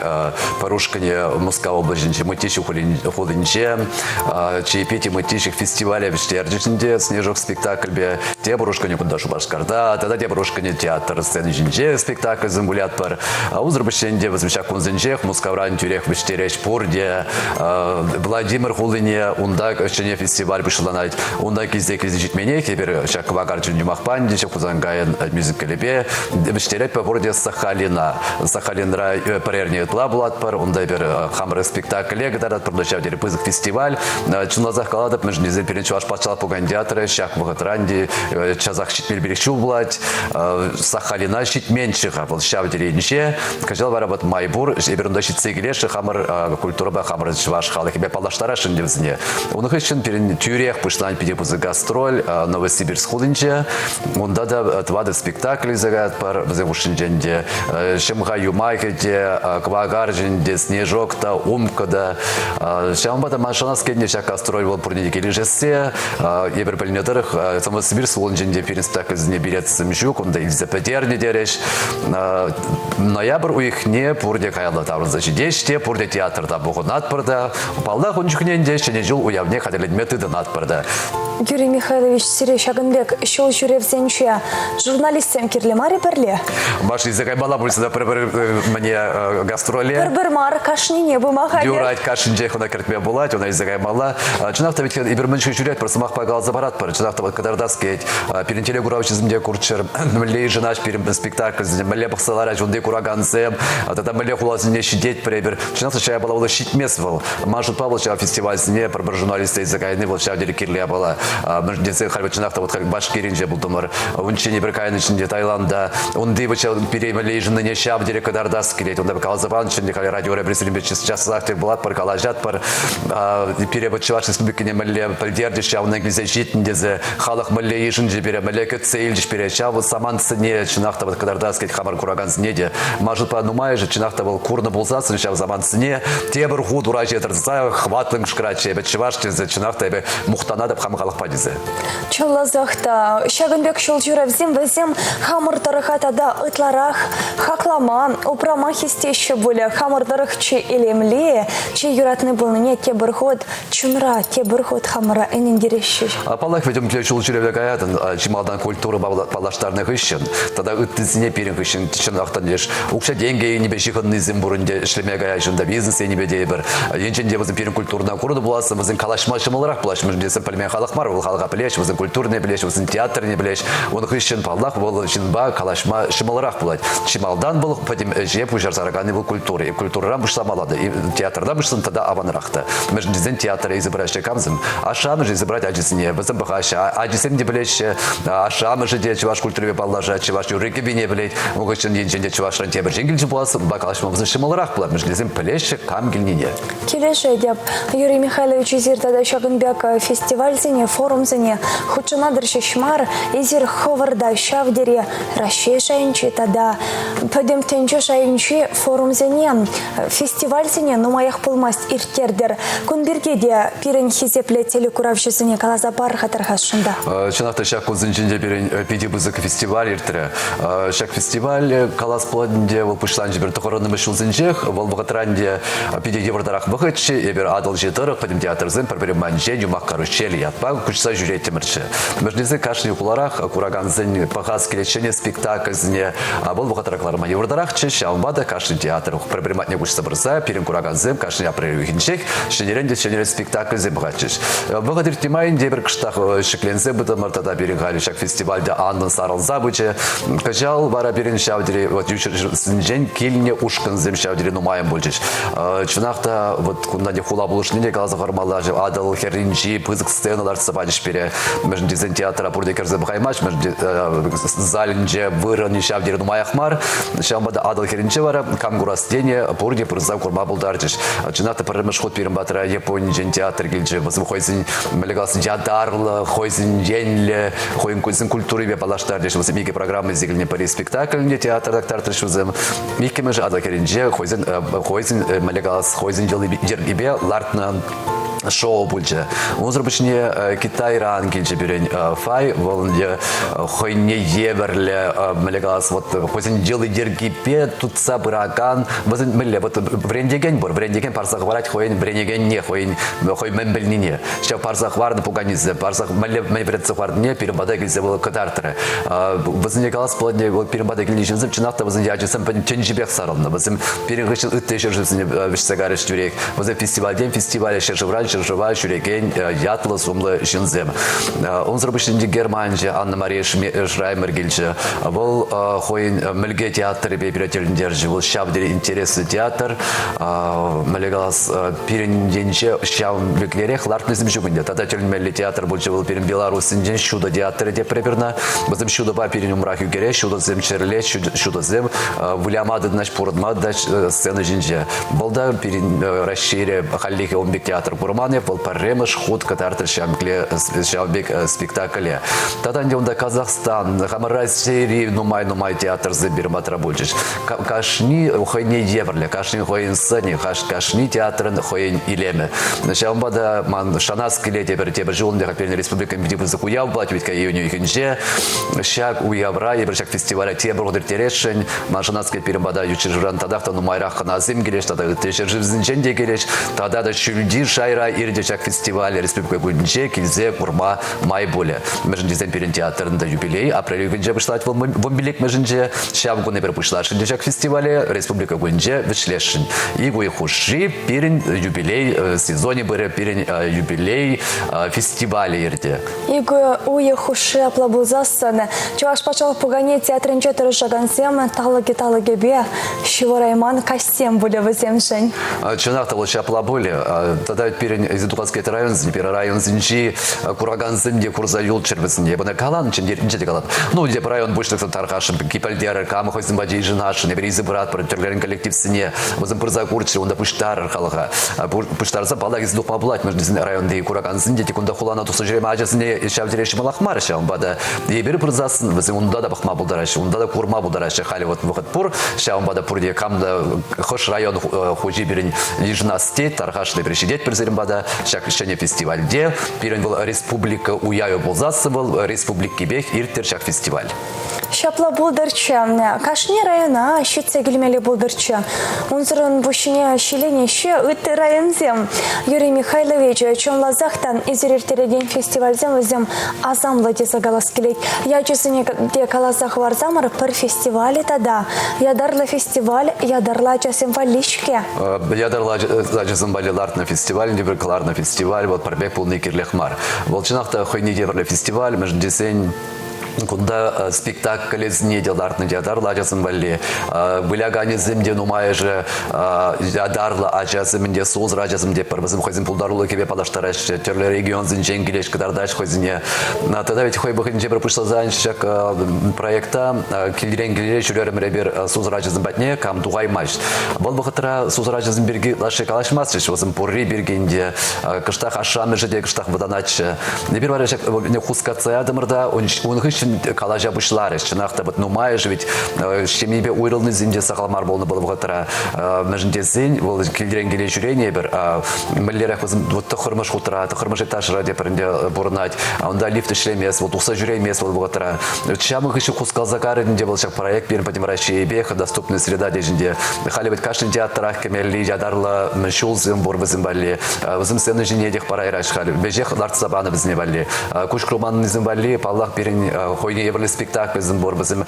пӗр ушкӑнӗ Мускав облаҫӗнчи Мытищи хулинче Чаепитие Мытищих фестивале вӗҫтерчӗҫ ӗнтӗ «Снежок» спектакльпе. Тепӗр ушкӑнӗ кунта Шупашкарта, тата тепӗр ушкӑнӗ театр сцени ҫинче спектакльсем вылятпӑр. Унсӑр пуҫне те вӗсем ҫак кунсенчех Мускавран тӳрех вӗҫтереҫ пурте. Владимир хулине унта ҫӗнӗ фестиваль пуҫланать. Унта килсе килсе ҫитменех эпир ҫак кӑвакарчӑн юмахпа ӗнтӗ Хусанкайӑн мюзиклӗпе вӗҫтеретпӗр пурте Сахалина. Сахалинра пӗр эрне ытла пулатпӑр. Унта эпир хамӑр спектакле кӑтартатпӑр. Унта ҫав тери пысӑк фестиваль. Чӑнласах калатӑп, мӗншӗн тесен пирӗн Чӑваш патшалӑх пукан театрӗ ҫак вӑхӑтра ӗнтӗ часах 75 ҫул пулать. Сахалина ҫитменччӗ-ха вӑл ҫав тери инҫе. Кӑҫал вара вот май пур. Эпир унта ҫитсе килесшӗ хамӑр культурӑпа, хамӑр чӑваш халӑхӗпе паллаштарасшӑн ӗнтӗ вӗсене. Ун хыҫҫӑн пирӗн тӳрех пуҫланать питӗ пысӑк гастроль Новосибирск хулинче. Унта та тӑватӑ спектакль илсе каятпӑр. Вӗсем хушшинчен те Ҫӑмха юмахӗ те, Кӑвакарчӑн те, Снежок та, Умка та. Ҫавӑнпа та ман шанас килнӗ ҫак гастроль вӑл пурне те килӗшессе. Эпир пӗлнӗ тӑрӑх, Новосибирск хулинчен те пирӗн спектакльсене билетсем ҫук, унта илсе пӗтернӗ терӗҫ. Ноябрь уйӑхне пурте каялла таврӑнса ҫитеҫ те, пурте театрта пухӑнатпӑр та. Паллах, ун чухне ӗнтӗ Ҫӗнӗ ҫул уявне хатӗрленме тытӑнатпӑр та. Юрий Михайлович, сире ҫакӑн пек ҫул ҫӳревсенче журналистсем кирлӗ мар-и пӗрле? Маш илсе каймалла пуль сюда пӗр-пӗр мӗне гастроле. Пӗр-пӗр мар, кашнине пыма хатӗр. Юрать, кашнинчех ӑна кӗртме пулать, ӑна илсе каймалла. Чӑнах та ведь эпир мӗн ҫӳретпӗр, сӑмахпа каласа паратпӑр. Чӑнах та кӑтартас килет. Пирӗн телекуравҫӑсем те курччӑр, мӗнле йышӑнаҫ пирӗн спектакльсене, мӗнле пӑхса лараҫ унти куракансем, тата мӗнле хуласене ҫитетпӗр эпир. Чӑнах та ҫав япала вӑл ҫитмест вӑл. Ман шутпа вӑл ҫав фестивальсене пӗр-пӗр журналист илсе кайни вӑл ҫав тери кирлӗ япала. Мӗншӗн тесен халь чӑнах та вот халь Башкиринче пултӑмӑр. Унччен эпир кайнӑ ҫинче Таиланда. Унти вот ҫав пире мӗнле йышӑннине ҫав тери кӑтартас килет. Унта каласа панӑччӗ ӗнтӗ халь радиора пӗр часах тӗл пулатпӑр, калаҫатпӑр. Пире вот Чӑваш Республикине мӗнле пӗлтерчӗҫ, ҫавна килсе ҫитнӗ тесе халӑх мӗнле йышӑнчӗ пире, мӗнле кӗтсе илчӗҫ пире. Ҫав самантсене чӑнах та вот кӑтартас килет хамӑр куракансене те. Ман шутпа нумайӑшӗ чӑнах та вӑл курнӑ пулсассӑн ҫав самантсене тепӗр хут ура ҫине тӑрса хӑватлӑн кӑшкӑратчӗ эпӗ чӑваш тесе чӑнах та эпӗ мухтанатӑп хам халӑхпа тесе. Чӑнласах та ҫакӑн пек ҫулҫӳревсем вӗсем хамӑр тӑрӑха тата ытларах хаклама, упрама хистеҫҫӗ пулӗ. Хамӑр тӑрӑх чи илемли, чи юратни пулнине тепӗр хут чунра тепӗр хут хамӑра ӗнентереҫҫӗ. Паллах, вӗт умче ҫул ҫӳреве каятӑн, чи малтан культурӑпа паллаштарнӑ хыҫҫӑн тата ыттисене пирӗн хыҫҫӑн чӑнах та леш укҫа-тенкӗ енӗпе ҫыхӑннисем пур ӗнтӗ ӗҫлеме каяҫҫӗ унта бизнес енӗпе тейӗпӗр. Енчен те вӗсем пирӗн культурӑна курнӑ пуласса вӗсен калаҫма ҫӑмӑлрах пулаҫ, мӗншӗн тесен пӗлмен халӑх мар, вӑл халӑха пӗлеҫ, вӗсен культурине пӗлеҫ, вӗсен театрне пӗлеҫ. Ун хыҫҫӑн, паллах, вӑл ҫынпа калаҫма ҫӑмӑлрах пулать. Чи малтан вӑл пӗтӗм ӗҫе пуҫарса вӑл культура. Культурӑран пуҫламалла та, театртан пуҫласан тата аванрах та. Мӗншӗн тесен театра илсе пыраҫҫӗ камсем? Ашшӗ-амӑшӗ илсе пырать ачисене, вӗсем пӑхаҫҫӗ. Ачисем те пӗлеҫҫӗ, ашшӗ-амӑшӗ те чӑваш культурипе паллашать, чӑваш юрри-кӗввине пӗлет. Ун хыҫҫӑн енчен те чӑвашран тепӗр ҫын килчӗ пулас, унпа калаҫма вӗсем ҫӑмӑлрах пулать, мӗншӗн тесен пӗлеҫҫӗ кам килнине. Килӗшетӗп. Юрий Михайлович, эсир тата ҫакӑн пек фестивальсене, форумсене хутшӑнатӑр ҫеҫ мар, эсир хӑвӑр та ҫав тери Раҫҫей шайӗнчи тата пӗтӗм тӗнче шайӗнчи форумсене, фестивальсене нумаях пулмасть ирттертӗр. Кун пирки те пирӗн хисеплӗ телекуравҫӑсене каласа пар-ха тархасшӑн та. Чӑнах та ҫак кунсенче те пирӗн питӗ пысӑк фестиваль иртрӗ. Ҫак фестиваль, калас пулать ӗнтӗ, вӑл пуҫланчӗ пӗр тӑхӑрӑннӑмӗш ҫулсенчех. Вӑл вӑхӑтра ӗнтӗ питӗ йывӑртарах вӑхӑтчӗ. Эпир Атӑлҫи тӑрӑх пӗтӗм театрсем пӗр-пӗрин манчен юмах каруҫҫель ятпа куҫса ҫӳреттӗмӗрччӗ. Мӗншӗн кашни хуларах куракансен пӑхас килет ҫӗнӗ спектакльсене вӑл вӑхӑтра кӑларма йывӑртарахчӗ. Ҫавӑнпа та кашни театр пӗр-пӗрин патне куҫса пырса пирӗн куракансем кашни апрель уйӑхӗнчех ҫӗнӗрен те ҫӗнӗрен спектакльсем пӑхатчӗҫ. Вӑхӑт иртнӗ май ӗнтӗ эпир кӑштах ҫӗкленсе пытӑмӑр тата пирӗн халӗ ҫак фестивальте анлӑн сарӑлса пычӗ. Кӑҫал вара пирӗн ҫав тери вот ют ҫӗршывсенчен килнӗ ушкӑнсем ҫав тери нумайӑн пулчӗҫ. Чӑнах та вот кунта хула пулӑшнине те каласа хӑвармалла. Атӑл хӗрринчи пысӑк сцена лартса. лартса пачӗҫ пире. Мӗншӗн тесен театра пурте кӗрсе пӑхаймасть, мӗншӗн залӗнче вырӑн ҫав тери нумаях мар. Ҫавӑнпа та Атӑл хӗрринче вара кам курас тенӗ пурте пырса курма пултарчӗҫ. Чӑнах та пӗрремӗш хут пирӗн патра Японинчен театр килчӗ. Вӗсем хӑйсен мӗнле калас, ятарлӑ, хӑйсен енлӗ, хӑйӗн хӑйсен культурипе паллаштарчӗҫ. Вӗсем икӗ программа илсе килнӗ. Пӗри спектакльне театрта кӑтартрӗҫ вӗсем. Иккӗмӗш Атӑл хӗрринче хӑйсен хӑйсен мӗнле калас, хӑйсен йӗркипе лартнӑ шоу пулчӗ. Унсӑр пуҫне Китайран килчӗ пирӗн Фай, вӑл ӗнтӗ хӑйне евӗрлӗ, мӗнле калас, вот хӑйсен йӑли-йӗркипе тытса пыракан, вӗсен мӗнле, вот вӗрентекен пур, вӗрентекен парса хӑварать хӑйӗн вӗренекенне, хӑйӗн хӑй мӗн пӗлнине. Ҫав парса хӑварнӑ пуканесем, парса мӗнле мӗн вӗрентсе хӑварнине пирӗн пата килсе вӑл кӑтартрӗ. Вӗсене калас пулать, вӑл пирӗн пата килнӗ ҫынсем чӑнах та вӗсен ячӗсем тӗнчипех сарӑлнӑ. Вӗсем пирӗн хыҫҫӑн ытти ҫӗршывсене вӗҫсе карӗҫ тӳрех. Вӗсем фестивальтен фестивале ҫӗршывран ҫӗршыва ҫӳрекен ятлӑ-сумлӑ ҫынсем. Унсӑр пуҫне Германчӗ Анна-Мария Шраймер килчӗ. Вӑл хӑйӗн Мӗлке театрӗпе пире тӗлӗнтерчӗ. Вӑл ҫав тери интереслӗ театр. Мӗнле калас, пирӗн енче ҫав пеклерех лартнисем ҫук ӗнтӗ. Тата тӗлӗнмелле театр пулчӗ вӑл пирӗн Белоруссинчен ҫутӑ театрӗ тепре пырнӑ. Вӗсем ҫутӑпа пирӗн умрах ӳкереҫ, ҫутӑсем чӗрле, ҫутӑсем выляма тытӑнаҫ, пурӑнма тытаҫ сцена ҫинче. Вӑл та пирӗн Раҫҫейре хальлӗхе ун пек театр курман вӑл пӗрремӗш хут кӑтартрӗ ҫав пек спектакле. Тата ӗнтӗ унта Казахстан, хамӑр Раҫҫейри нумай-нумай театрсем пирӗн патра пулчӗҫ. Кашни хӑйне евӗрлӗ, кашни хӑйӗн сӑнӗ, кашни театрӑн хӑйӗн илемӗ. Ҫавӑнпа та ман шанас килет эпир тепӗр ҫул ӗнтӗ пирӗн республикӑн питӗ пысӑк уяв пулать вӗт июнь уйӑхӗнче. Ҫак уявра эпир ҫак фестивале тепӗр хут ирттересшӗн. Ман шанас килет пирӗн пата ют ҫӗршывран татах та нумайрах хӑнасем килӗҫ тата ытти ҫӗршывсенчен те килӗҫ. Тата та ҫӳлти шайра иртӗ ҫак фестиваль республика кунӗнче килсе курма май пулӗ. Мӗншӗн тесен пирӗн театрӑн та юбилей апрель уйӑхӗнче пуҫлать вӑл вунпиллӗкмӗшӗнче. Ҫав кун эпир пуҫласшӑн те ҫак фестивале республика кунӗнче вӗҫлесшӗн. Ик уйӑх хушши пирӗн юбилей э, сезонӗ пырӗ, пирӗн э, юбилей э, фестивалӗ иртӗ. Ик уйӑх хушши апла пулсассӑн Чӑваш патшалӑх пукане театрӗнче тӑрӑшакансем талӑкӗ-талӑкӗпе ҫывӑрайман каҫсем пулӗ вӗсемшӗн. Чӑнах та вӑл ҫапла пулӗ. Тата пирӗн Изидуханский районсен, пирӗн районсенчи куракансем те курса юлччӑр вӗсене. Эп ӑна калан, чӗнтернинче те калап. Ну, эп район пуҫлӑхӗ тархасшӑн, кипӗлтерӗр, кам хӑйсем патне йышӑнасшӑн, эпир илсе пыратпӑр тӗрлӗрен коллективсене. Вӗсем пырса курччӑр, унта пуҫтарӑр халӑха. Пуҫтарса паллах илсе тухма пулать, мӗншӗн тесен районти куракансен те кунта хулана тухса ҫӳреме ачасене ҫав тери ҫӑмӑлах мар. Ҫавӑнпа та эпир пырсассӑн вӗсем унта та пӑхма пултараҫҫӗ, унта та курма пултараҫҫӗ. Халӗ вот вӑхӑт пур, ҫавӑнпа та пурте кам та хӑш район хуҫи пирӗн йышӑнас тет, тархасшӑн эпир ҫитетпӗр сирӗн пата ҫак ҫӗнӗ фестивальте. Пирӗн вӑл республика уявӗ пулсассӑн вӑл республикипех ирттӗр ҫак фестиваль. Ҫапла пултӑрччӗ. Кашни района ҫитсе килмелле пултӑрччӗ. Унсӑрӑн пуҫне ҫиленеҫҫӗ ытти районсем. Юрий Михайлович, чӑнласах та эсир ирттерекен фестивальсем вӗсем асамлӑ тесе калас килет. Ячӗсене те каласа хӑварсамӑр пӗр фестивале тата ятарлӑ фестиваль ятарлӑ ачасем валли-ҫке. Ятарлӑ ачасем валли лартнӑ фестиваль, тепӗр кӑларнӑ фестиваль, вӑл пӗр пек пулни кирлех мар. Вӑл чӑнах та хӑйне евӗрлӗ фестиваль, мӗншӗн тесен Кунта спектакльсене те лартнӑ ятарлӑ ачасем валли. Выляканӗсем те нумайӑшӗ ятарлӑ ачасем ӗнтӗ, сусӑр ачасем те пӗр вӗсем хӑйсен пултарулӑхӗпе паллаштараҫҫӗ, тӗрлӗ регионсенчен килеҫ, кӑтартаҫ хӑйсене. Тата ведь хӑй вӑхӑтӗнче пӗр пуҫласан ҫак проекта килрен киле ҫӳрерӗмӗр эпир сусӑр ачасем патне, кам тухаймасть. Вӑл вӑхӑтра сусӑр ачасем пирки ытлашши калаҫмастчӗҫ, вӗсем пурри пирки ӗнтӗ кӑштах ашшӗ-амӑшӗ те кӑштах вӑтанатчӗ. Эпир вара ҫак хускатса ятӑмӑр та ун хыҫҫӑн калаҫа пуҫларӗҫ. Чӑнах та, вот нумайӑшӗ ведь ҫемьепе уйрӑлнисем те сахал мар пулнӑ вӑл вӑхӑтра. Мӗншӗн тесен вӑл килрен киле ҫӳренӗ эпир. Мӗнлерех вӗсем вот тӑххӑрмӗш хутра, тӑххӑрмӗш этажра тепӗр ӗнтӗ пурӑнать. Унта лифт ӗҫлемест, вӑл тухса ҫӳреймест вӑл вӑхӑтра. Ҫавӑн хыҫҫӑн хускалса карӗ ӗнтӗ вӑл ҫак проект пирӗн пӗтӗм Раҫҫейӗпех «Доступная среда» течӗнте. Халӗ вӗт кашни театрах кӗмелли ятарлӑ ҫулсем пур вӗсем валли. Вӗсем сцена ҫине тех парайраҫ халь. Веҫех лартса панӑ вӗсене валли. Куҫ курманнисем валли, паллах, пирӗн. хӑйне евӗрлӗ спектакльсем пур. Вӗсем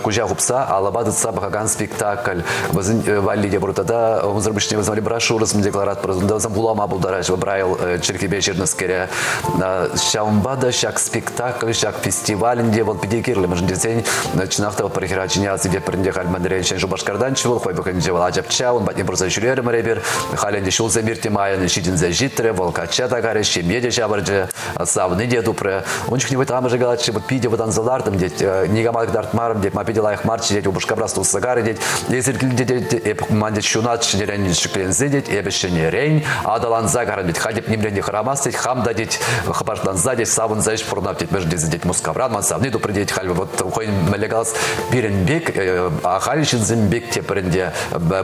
куҫа хупса алӑпа тытса пӑхакан спектакль. Вӗсен валли те пур. Тата унсӑр пуҫне вӗсем валли брошюрӑсем те кӑларатпӑр. Унта вӗсем вулама пултараҫҫӗ. Брайл чӗлхипе ҫырнӑскере. Ҫавӑнпа та ҫак спектакль, ҫак фестиваль ӗнтӗ вӑл питӗ кирлӗ. Мӗншӗн тесен, чӑнах та пӗр хӗрачине асилетпӗр ӗнтӗ халь мӗнрен Ҫӗн Шупашкартанччӗ вӑл, хӑй вӑхӑтӗнче вӑл ачапча, ун патне пырса ҫӳрерӗмӗр эпир. Халь ӗнтӗ ҫулсем иртнӗ майӑн ҫитӗнсе ҫитрӗ, вӑл качча та карӗ, ҫемье те ҫавӑрчӗ, савни те тупрӗ. Ун чухне вӑт амӑшӗ калатчӗ, питӗ вӑтанса лартӑм, тет, никама кӑтартмарӑм, тет, ма питӗ лайӑх марччӗ, тет, упӑшка просто усса карӗ, тет. Эсир килте, тет, эп ман тет ҫунат ҫӗнӗрен ҫӗкленсе, тет, эпӗ ҫӗнӗрен аталанса карӑм, тет, халь тет нимрен те хӑрамасть, тет, хам та, тет, хӑпартланса, тет, савӑнса ӗҫ пурӑнап, тет, мӗншӗн тесен, тет, Мускавран ман савни тупрӗ, тет, халь вот хӑйӗн мӗнле калас, пирӗн пек, ахаль ҫынсем пек те пӗр ӗнтӗ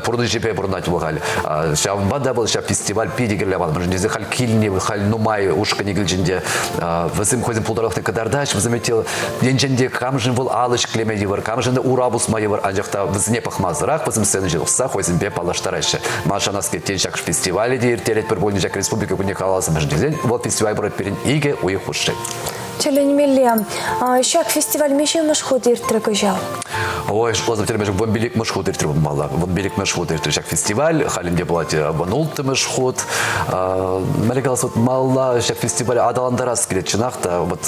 пурнӑҫӗпе пурӑнать вӑл халь. Ҫавӑнпа та вӑл ҫав фестиваль питӗ кирлӗ ман, мӗншӗн тесен халь килни, халь нумай ушкӑнӗ килчӗ ӗнтӗ. Вӗсем хӑйсен пултарулӑхне кӑтартаҫҫӗ, вӗсем те енчен те камшӑн вӑл алӑ ҫӗклеме йывӑр, камшӑн ура пусма йывӑр, анчах та вӗсене пӑхмасӑрах вӗсем сцена ҫине тухса хӑйсемпе паллаштараҫҫӗ. Ман шанас килет, тен, ҫак фестивале те ирттеретпӗр пулин ҫак республика кунне халалласа, мӗншӗн тесен вӑл фестиваль пырать пирӗн икӗ уйӑх хушши. Тӗлӗнмелле. Ҫак фестиваль миҫемӗш хут иртрӗ кӑҫал? Ой, шутласа пӗтермешӗн вунпиллӗкмӗш хут иртрӗ пулмалла. Вунпиллӗкмӗш хут иртрӗ ҫак фестиваль. Халь ӗнтӗ пулать вунулттӑмӗш хут. Мӗнле калас, вот малалла ҫак фестиваль аталантарас килет чӑнах та. Вот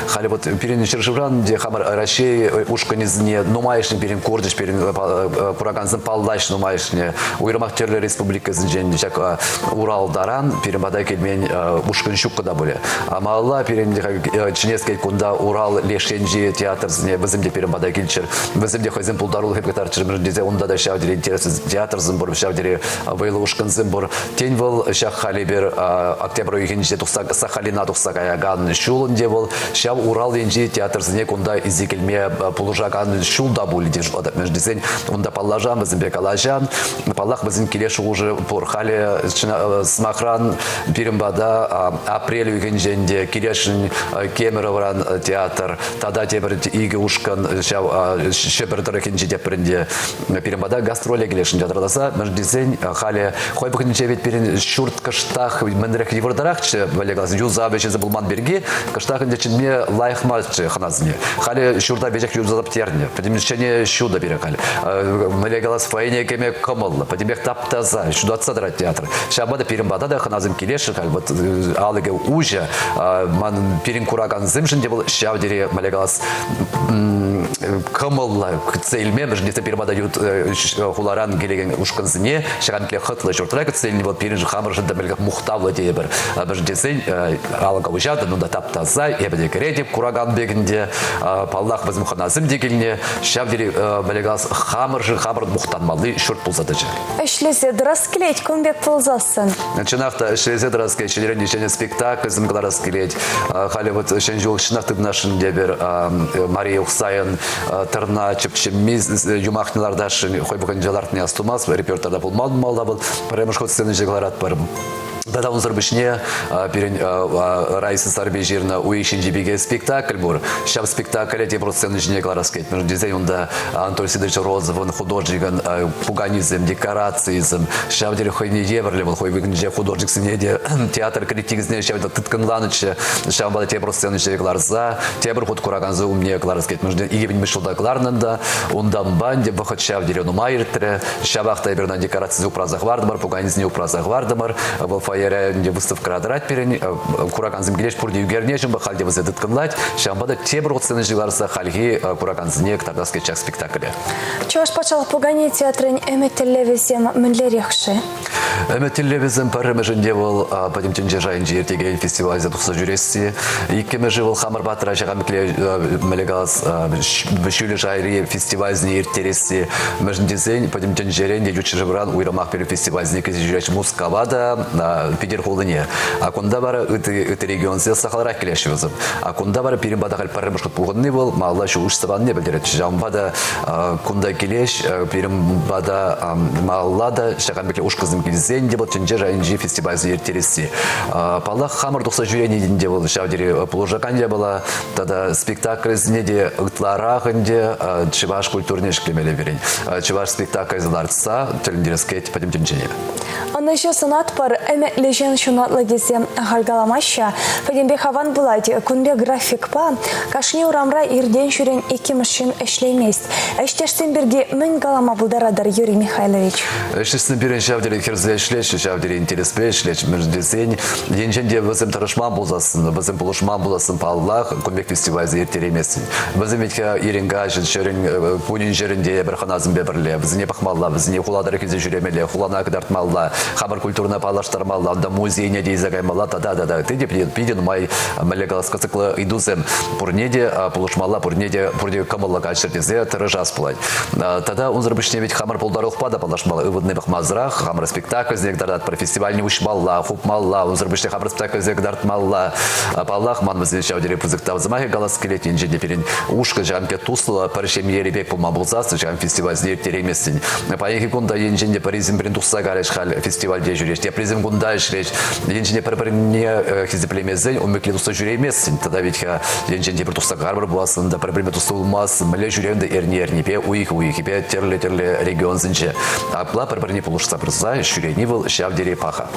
халӗ вот пирӗн ҫӗршывран те хамӑр Раҫҫей ушкӑнӗсене нумайӑшне пирӗн курчӗҫ, пирӗн куракансем паллаҫ нумайӑшне. Уйрӑмах тӗрлӗ республикӑсенчен ҫак Уралтаран пирӗн пата килмен ушкӑн ҫуккӑ та пулӗ. Малалла пирӗн чӗнес килет кунта Урал леш енчи театрсене, вӗсем те пирӗн пата килччӗр. Вӗсем те хӑйсен пултарулӑхӗпе кӑтартчӑр, мӗншӗн тесе унта та ҫав тери интереслӗ театрсем пур, ҫав тери вӑйлӑ ушкӑнсем пур. Тен, вӑл ҫак халь эпир октябрь уйӑхӗнче тухса Сахалина тухса каякан ҫул ӗнтӗ вӑл ҫав Урал енчи театрсене кунта илсе килме пулӑшакан ҫул та пулӗ те шутлатӑп. Мӗншӗн тесен унта паллашан, вӗсемпе калаҫан. Паллах, вӗсен килес шухӑшӗ пур. Халӗ, сӑмахран, Пирӗн пата апрель уйӑхӗнчен те Кирешӗн Кемеровран театр тата тепӗр икӗ ушкӑн ҫав Ҫӗпӗр тӑрӑхӗнчи тепринте пирӗн пата гастроле килесшӗн театраласа. Мӗншӗн тесен халӗ хӑй вӑхӑтӗнче ведь пирӗн ҫурт кӑштах мӗнрех йывӑртарахчӗ, вале калас, юсав ӗҫӗсем пулман пирки кӑштах ӗнтӗ чӗнме лайӑх марччӗ хӑнасене. Халӗ ҫурта веҫех юсаса пӗтернӗ. Пӗтӗм ҫӗнӗ ҫутӑ пирӗн халь. Мӗнле калас, фойене кӗме кӑмӑллӑ. Пӗтӗмпех тап-таса, ҫутатса тӑрать театр. Ҫавӑнпа та пирӗн пата та хӑнасем килеҫҫӗ халь. Вот алӑкӗ уҫӑ. Ман пирӗн куракансемшӗн те вӑл ҫав тери, мӗнле калас, кӑмӑллӑ кӗтсе илме, мӗншӗн тесен пирӗн пата ют хуларан килекен ушкӑнсене ҫакӑн пек хӑтлӑ ҫуртра кӗтсе илни вӑл пирӗншӗн хамӑршӑн та мӗнле мухтавлӑ тейӗпӗр. Мӗншӗн тесен алӑка уҫатӑн, унта тап-таса, эпӗ те кӗретӗп куракан пек ӗнтӗ. Паллах, вӗсем хӑнасем те килнӗ. Ҫав тери, мӗнле калас, хамӑршӑн хамӑр мухтанмалли ҫурт пулса тӑчӗ. Ӗҫлесе тӑрас килет кун пек пулсассӑн. Чӑнах та ӗҫлесе тӑрас килет, ҫӗнӗрен ҫӗнӗ спектакльсем кӑларас килет. Халӗ вот Ҫӗн ҫул чӑнах тытӑнасшӑн тепӗр Мария Ухсайӑн Тӑрна чӗпчемми юмахне лартасшӑн, хӑй вӑхӑтӗнче лартнине астумасть, репертуарта пулман малта вӑл пӗрремӗш хут сцена ҫине кӑларатпӑр. Тата унсӑр пуҫне пирӗн Раиса Сарпи ҫырнӑ «Уйӑх ҫинчи пике» спектакль пур. Ҫав спектакле тепӗр сцена ҫине кӑларас килет. Мӗншӗн тесен унта Анатолий Сидорович Розовӑн художникӑн пуканисем, декорацийӗсем ҫав тери хӑйне евӗрлӗ вӑл хӑй вырӑнӗнче художниксене те театр критикӗсене ҫав тыткӑнланӑччӗ. Ҫавӑнпа та тепӗр сцена ҫине кӑларса тепӗр хут куракансен умне кӑларас килет. Мӗншӗн тесен 2000 ҫулта кӑларнӑ та унтанпа ӗнтӗ вӑхӑт ҫав тери нумай иртрӗ. Ҫавах та эпир ӑна декорацисене упраса хӑвартӑмӑр, пуканесене упраса хӑвартӑмӑр. Вӑл фойере ӗнтӗ выставкӑра тӑрать пирӗн. Куракансем килеҫ, пурте ӳкернеҫ, унпа халь те вӗсене тыткӑнлать. Ҫавӑнпа та тепӗр хут сцена ҫине ларса хальхи куракансене кӑтартас килет ҫак спектакле. Чӑваш патшалӑх пукане театрӗн ӗмӗт тӗллевӗсем мӗнлерех-ши? Ӗмӗт тӗллевӗсем пӗрремӗшӗнче вӑл пӗтӗм тӗнче шайӗнче иртекен фестивальсем тухса ҫӳресси. Иккӗмӗшӗ вӑл хамӑр патра ҫакан мӗнле калас, ҫӳллӗ шайри фестивальсене ирттересси. Мӗншӗн тесен пӗтӗм тӗнчерен те ют ҫӗршывран уйрӑмах пирӗн фестивальсене килсе ҫӳреҫҫӗ Мускава та, Питӗр хулине. А кунта вара ытти, ытти регионсем сахалрах килеҫҫӗ вӗсем. А кунта вара пирӗн пата халь пӗрремӗш хут пухӑнни вӑл малалла ҫул уҫса панине пӗлтерет. Ҫавӑнпа та кунта килеҫ, пирӗн пата малалла та ҫакан пек ушкӑнсем килсен те вӑл тӗнче шайӗнчи фестивальсем ирттересси. Паллах, хамӑр тухса ҫӳрени те вӑл ҫав тери пулӑшакан япала. Тата спектакльсене те ытларах ӗнтӗ чӑваш культурине ҫӗклемелле пирӗн. Чӑваш спектакльсем лартса тӗлӗнтерес килет пӗтӗм тӗнчене. Ӑнӑҫу сунатпӑр, ӗмӗтлӗ ҫын ҫунатлӑ тесе ахаль каламаҫҫӗ. Пӗтӗмпех аван пулать. Кун пек графикпа кашни урамра иртен-ҫӳрен иккӗмӗш ҫын ӗҫлеймест. Ӗҫтешсем пирки мӗн калама пултаратӑр, Юрий Михайлович? Ӗҫлесен пирӗн ҫав тери хӗрсе ӗҫлеҫҫӗ, ҫав тери интереспе ӗҫлеҫҫӗ. Мӗншӗн тесен, енчен те вӗсем тӑрӑшман пулсассӑн, вӗсем пулӑшман пулсассӑн, паллах, кун пек фестивальсем ирттерейместӗн. Вӗсем вӗт-ха ирӗн-каҫӑн, ҫӗрӗн, кунӗн-ҫӗрӗн те эпир хӑнасемпе пӗрле. Вӗсене пӑхмалла, вӗсене хула тӑрӑх илсе ҫӳремелле, хулана кӑтартмалла, хамӑр культурӑна паллаштармалла, унта музейне те илсе каймалла тата тата ытти те питӗ нумай мӗнле калас кӑсӑклӑ ыйтусем. Пурне те пулӑшмалла, пурне те пурте кӑмӑллӑ каҫчӑр тесе тӑрӑшас пулать. Тата унсӑр пуҫне ведь хамӑр пултарулӑхпа та паллашмалла, ывӑнни пӑхмасӑрах хамӑр спектакльсене кӑтартатпӑр, фестивальне уҫмалла, хупмалла, унсӑр пуҫне хамӑр спектакльсене кӑтартмалла. Паллах, ман вӗсене ҫав тери пысӑк тав сӑмахӗ калас килет, енчен те пирӗн ушкӑн ҫавӑн пек туслӑ, пӗр ҫемьери пек пулма пулсассӑн ҫавӑн фестивальсене ирттерейместӗн. Паянхи кун та енчен те пӗрисем пӗрин тухса карӗҫ халь фестивальте ҫӳреҫ, теприсем кунта ӗҫлеҫ. Енчен те пӗр-пӗрне хисеплемесен ун пекли тухса ҫӳрейместӗн. Тата ведь-ха енчен те пӗр тухса кармӑр пулассӑн та пӗр-пӗринпе туслӑ пулмастӑн, мӗнле ҫӳрен те эрни-эрнипе, уйӑх-уйӑхӗпе тӗрлӗ-тӗрлӗ регионсенче. Апла пӗр-пӗрне пулӑшса пырса ҫӳрени вӑл ҫав тери паха.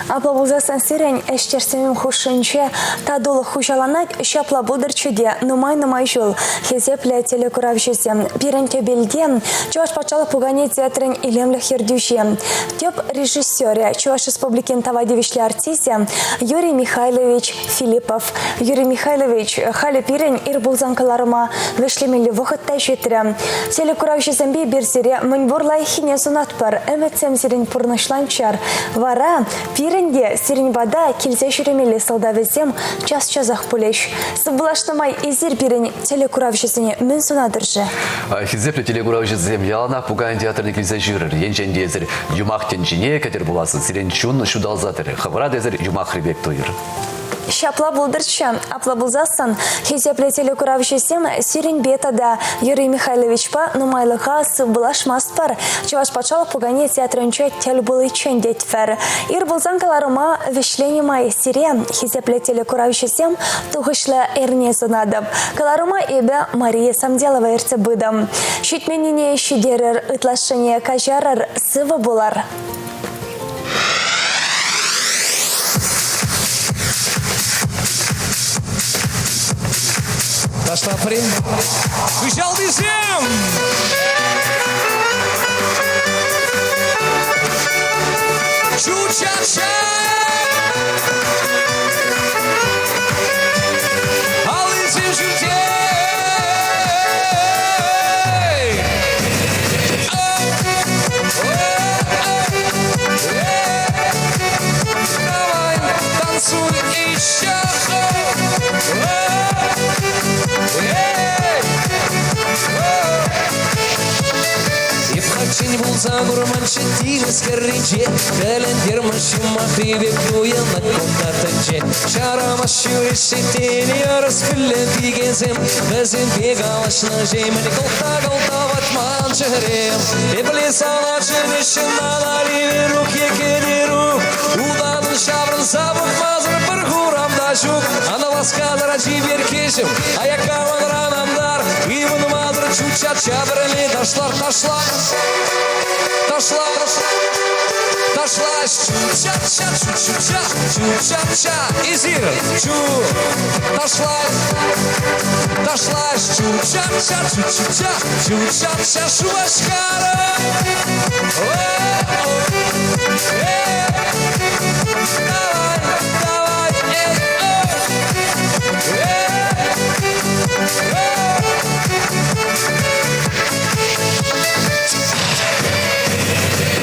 Апла пулсассӑн сирӗн ӗҫтешсем хушшинче татулӑх хуҫаланать, ҫапла пултӑрччӗ те нумай-нумай ҫул. Хисеплӗ телекуравҫӑсем, пирӗн тӗпелте Чӑваш патшалӑх пукане театрӗн илемлӗх ертӳҫи, тӗп режиссерӗ, Чӑваш Республикин тава тивӗҫлӗ артисчӗ Юрий Михайлович Филиппов. Юрий Михайлович, халӗ пирӗн ир пулсан кӑларӑма вӗҫлемелли вӑхӑт та ҫитрӗ. Телекуравҫӑсемпе эпир сире мӗнпур лайӑххине сунатпӑр, ӗмӗтсем сирӗн пурнӑҫланччӑр. Вара пирӗн те сирӗн пата килсе ҫӳремелли сӑлтавӗсем час-часах пулӗҫ. Сывпуллашнӑ май эсир пирӗн телекуравҫӑсене мӗн сунатӑр-ши? Хисеплӗ телекуравҫӑсем, яланах пукан театрне килсе ҫӳрӗр. Енчен те эсир юмах тӗнчине кӗтӗр пуласӑн, сирӗн чун ҫуталса тӑрӗ. Хӑвӑра эсир юмахри пек туйӑр. Ҫапла пултӑрччӗ. Апла пулсассӑн, хисеплӗ телекуравҫӑсем сирӗнпе тата Юрий Михайловичпа нумайлӑха сывпуллашмастпӑр. Чӑваш патшалӑх пукане театрӗнче тӗл пуличчен тетпӗр. Ир пулсан кӑларӑма вӗҫленӗ май сире, хисеплӗ телекуравҫӑсем, тухӑҫлӑ эрне сунатӑп. Кӑларӑма эпӗ Мария Самделова ертсе пытӑм. Ҫитменнине ҫитерӗр, ытлашшине каҫарӑр, сывӑ пулӑр! Ташлапри. Хыҫалтисем! Чу-ча-ча! Аллисем ҫӳлте! Давай, танцуй еще! Эп пулсан урманччӗ тинӗс хӗрринче, Тӗлӗнтермӗш юмахри пек туйӑнать кунта тӗнче. Ҫарамас ҫӳреҫҫӗ тенӗ ярас пӳллӗ пикесем, Вӗсемпе калаҫнӑҫемӗн кӑлта-кӑлта ватман чӗрем. Епле сана чӗнеҫҫӗ Нанари-Верук е Кӗтерук, Утатӑн ҫаврӑнса пӑхмасӑр пӗр хурам та ҫук. Ана васкатӑр чиперккеҫӗм, аякка манран антар, Ывӑнмасӑр чучча пӗрле ташлар, ташла. Ташла, ташла, чу-ча-ча, чу-чу-ча, чу-ча-ча, эсир, чу, ташла, ташла, чу-ча-ча, чу-чу-ча, чу-ча-ча, Шупашкара! Давай, давай, эй, эй,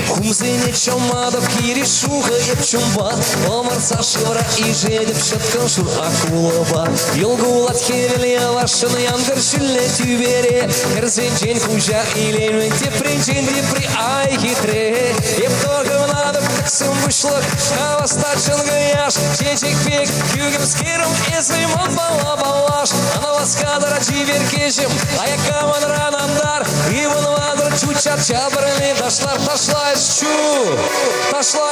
Хумсене чӑматӑп хирӗҫ шухӑ эп чунпа, Ӑмӑртса шывра ишетӗп ҫӑткӑн шур акулӑпа. Йӑл кулать хӗвел йӑвашшӑн янкӑр ҫӳллӗ тӳпере, Хӗрсенчен куҫа илеймӗн тепринчен тепри ай хитре. Эп тӑхӑнатӑп тӗксӗм пуҫлӑх, хавас та чӑнкӑ яш, Чечек пек хӳхӗмскерӗм, эсӗ манпала паллаш. Ана васкатӑр чиперккеҫӗм, аякка манран антар, Ывӑнмасӑр чучча пӗрле ташлар, ташлаҫ, чу, ташла,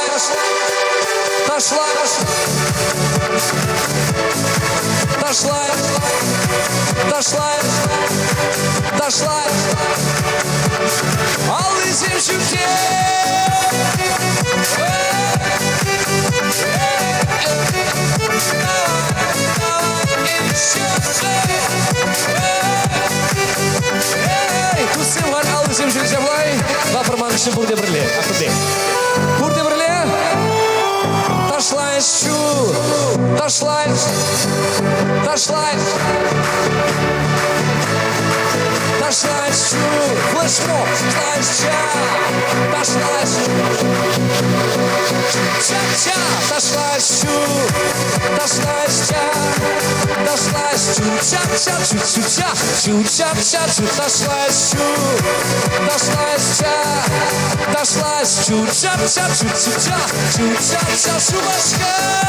ташла, ташла, ташла, ташла. Аллисем ҫӳлте! Пурте пӗрле ташлаҫ ҫу, ташлаҫ, ташлаҫ, ташлаҫ ҫу, флешмоб, ташлаҫ, ташлаҫ, ча-ча, ташлаҫ ҫу, ташлаҫ, ча, ташлаҫ, чу, ча-ча, чу-чу-ча, чу-ча-ча, чу, ташлаҫ ҫу, ташлаҫ, ча, ташлаҫ, чу-ча-ча, чу-чу-ча, чу-ча-ча, Шупашкар!